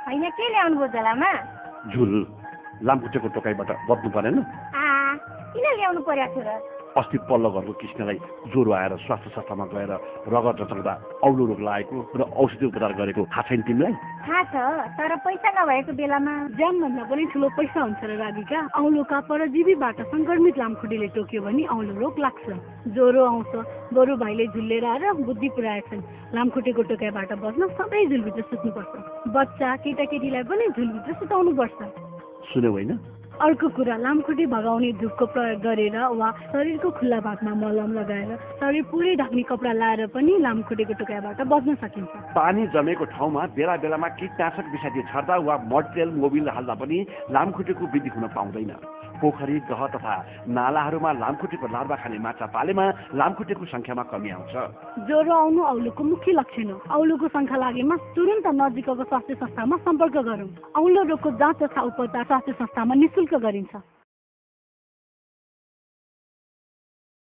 होइन के ल्याउनु भयो झोलामा? झुल लामखुट्टेको टोकाइबाट बच्नु परेन? किन ल्याउनु पर्यो थियो र? अस्ति पल्लो घरको कृष्णलाई ज्वरो आएर स्वास्थ्य संस्थामा गएर रगत जचाउँदा औलो रोग लागेको र औषधि उपचार गरेको थाहा छैन तिमीलाई? थाहा छ, तर पैसा नभएको बेलामा ज्यान भन्दा पनि ठुलो पैसा हुन्छ र राधिका। औलोका परजीवीबाट सङ्क्रमित लामखुट्टेले टोक्यो भने औलो रोग लाग्छ, ज्वरो आउँछ। बरु भाइले झुलेर आएर बुद्धि पुऱ्याएछन्। लामखुट्टेको टोकाइबाट बस्न सधैँ झुलभित्र सुत्नुपर्छ। बच्चा केटाकेटीलाई पनि झुलभित्र सुताउनुपर्छ। सुन्यौ होइन? अर्को कुरा, लामखुट्टे भगाउने धुपको प्रयोग गरेर वा शरीरको खुल्ला भागमा मलम लगाएर शरीर पुरै ढाक्ने कपडा लाएर पनि लामखुट्टेको टोकाइबाट बच्न सकिन्छ। पानी जमेको ठाउँमा बेला बेलामा कीटनाशक विषादी छर्दा वा मट्रियल मोबिल हाल्दा पनि लामखुट्टेको वृद्धि हुन पाउँदैन। पोखरी, गह तथा नालाहरूमा लामखुट्टेको लार्वा खाने माछा पालेमा लामखुट्टेको संख्यामा कमी आउँछ। ज्वरो आउनु औलोको मुख्य लक्षण हो। औलोको शङ्का लागेमा तुरुन्त नजिकको स्वास्थ्य संस्थामा सम्पर्क गरौँ। औलो रोगको जाँच तथा उपचार स्वास्थ्य संस्थामा निःशुल्क गरिन्छ।